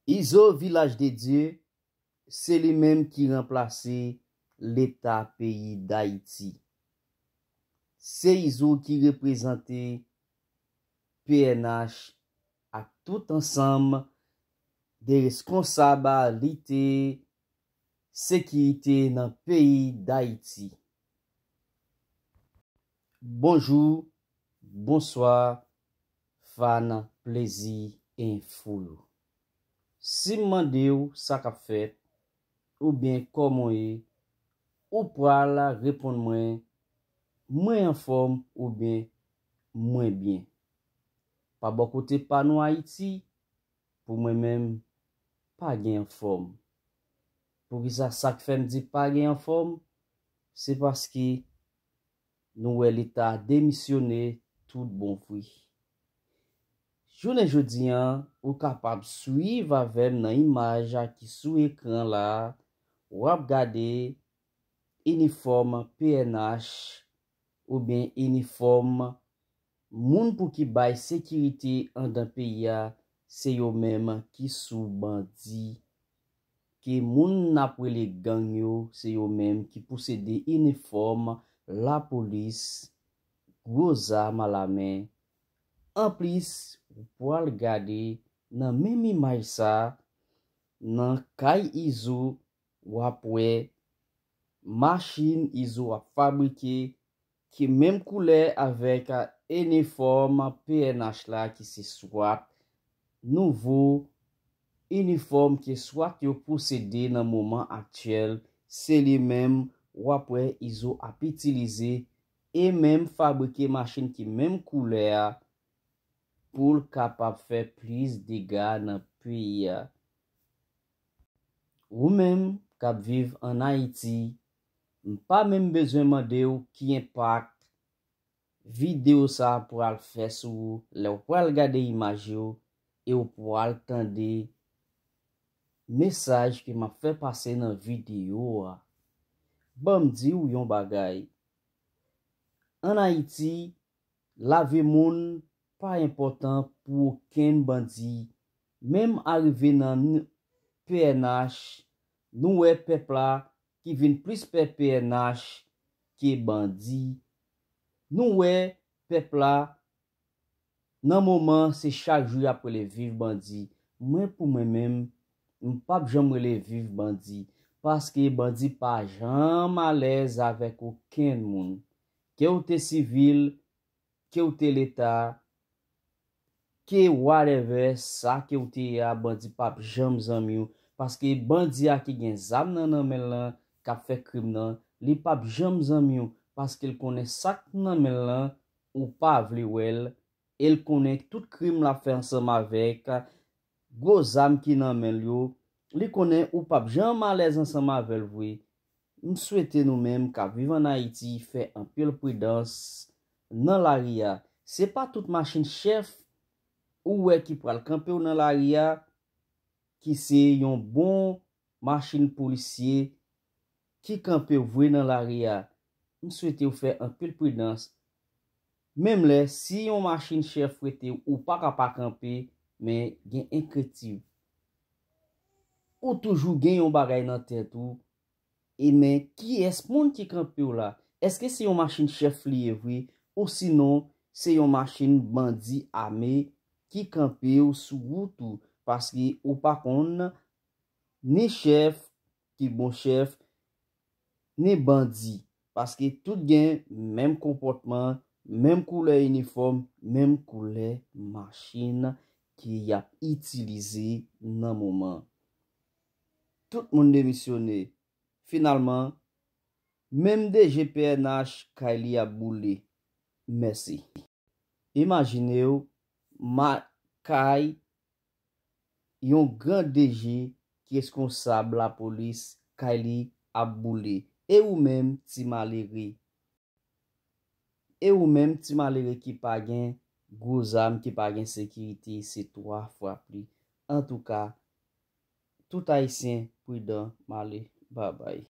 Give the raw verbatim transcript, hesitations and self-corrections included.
Izo Vilaj de Dye, se li menm ki ranplase Leta peyi Dayiti. Se Izo ki reprezante P N H ak tout ansanm de reskonsab lite sekirite nan peyi Dayiti. Bonjou, bonswa, fan Plezi Enfo yo. Si m mande w sa k ap fèt, oubyen kòman w ye, ou pral reponn mwen, mwen anfòm oubyen mwen byen. Pa bò kote pa nou Ayiti, pou mwen menm, pa gen anfòm. Poukisa sa k fè m di pa gen anfòm? Se paske nou wè Leta demisyone tout bon vre. Jounen jodi a, ou kapab swiv avè m nan imaj a ki sou ekran la, w ap gade inifòm P N H oubyen inifòm moun pou ki bay sekirite anndan peyi a, se yo menm ki sou bandi. Ke moun n ap rele gang yo, se yo menm ki posede inifòm lapolis, gwo zam alamen. Anplis, ou pral gade nan menm imaj sa, nan kay Izo, w ap wè machin Izo ap fabrike ki menm koulè avèk inifòm P N H la ki se swat. Nouvo inifòm ke swat yo posede nan moman aktyèl, se li menm w ap wè Izo ap itilize e menm fabrike machin ki menm koulè a pou l kapab fè plis dega nan peyi a. Ou menm k ap viv ann Ayiti, m pa menm bezwen mande w ki enpak videyo sa a pral fè sou ou lè w pral gade imaj yo e w pral tande mesaj ke m ap fè pase nan videyo a. Ban m di w yon bagay. Ann Ayiti, lavi moun pa enpòtan pou okenn bandi. Menm arive nan P N H, nou wè pèp la ki vin plis pè P N H ke bandi. Nou wè pèp la nan moman se chak jou y ap rele viv bandi. Mwen pou mwen menm, m p ap janm rele viv bandi. Paske bandi pa janm alèz avèk okenn moun. Ke w te sivil, ke w te leta, ke whatever, sa ke w te ye a, bandi p ap janm zanmi w. Paske bandi a ki gen zam nan nan men l lan, k ap fè krim nan, li p ap janm zanmi w. Paske l konnen sa k nan men l lan, ou pa vle wè l, e l konnen tout krim l ap fè ansanm avèk gwo zam ki nan men l yo, li konnen ou p ap janm alèz ansanm avè l vre. M swete nou menm k ap viv ann Ayiti fè anpil pridans nan lari a. Se pa tout machin chèf ou wè ki pral kanpe w nan lari a ki se yon bon machin polisye ki kanpe w vre nan lari a. M swete w fè anpil pridans. Menm lè, si yon machin chèf rete, ou pa ka pa kanpe, men gen enkyetiv. Ou toujou gen yon bagay nan tèt ou, e men kiyès moun ki kanpe w la? Èske se yon machin chèf li ye vre? Ou sinon, se yon machin bandi ame ki kanpe w sou wout ou? Paske ou pa konn ni chèf ki bon chèf, ni bandi. Paske tout gen menm konpòtman, menm koulè inifòm, menm koulè machin ke y ap itilize nan moman. Tout moun demisyone. Finalman, menm D G P N H kay li ap boule. Mèsi. Imajine w, ma-, kay yon gran D G ki reskonsab lapolis, kay li ap boule. E ou menm, ti malere? E ou menm, ti malere ki pa gen gwo zam, ki pa gen sekirite, se twa fwa pli. Antouka, tout Ayisyen pridan, m ale, babay.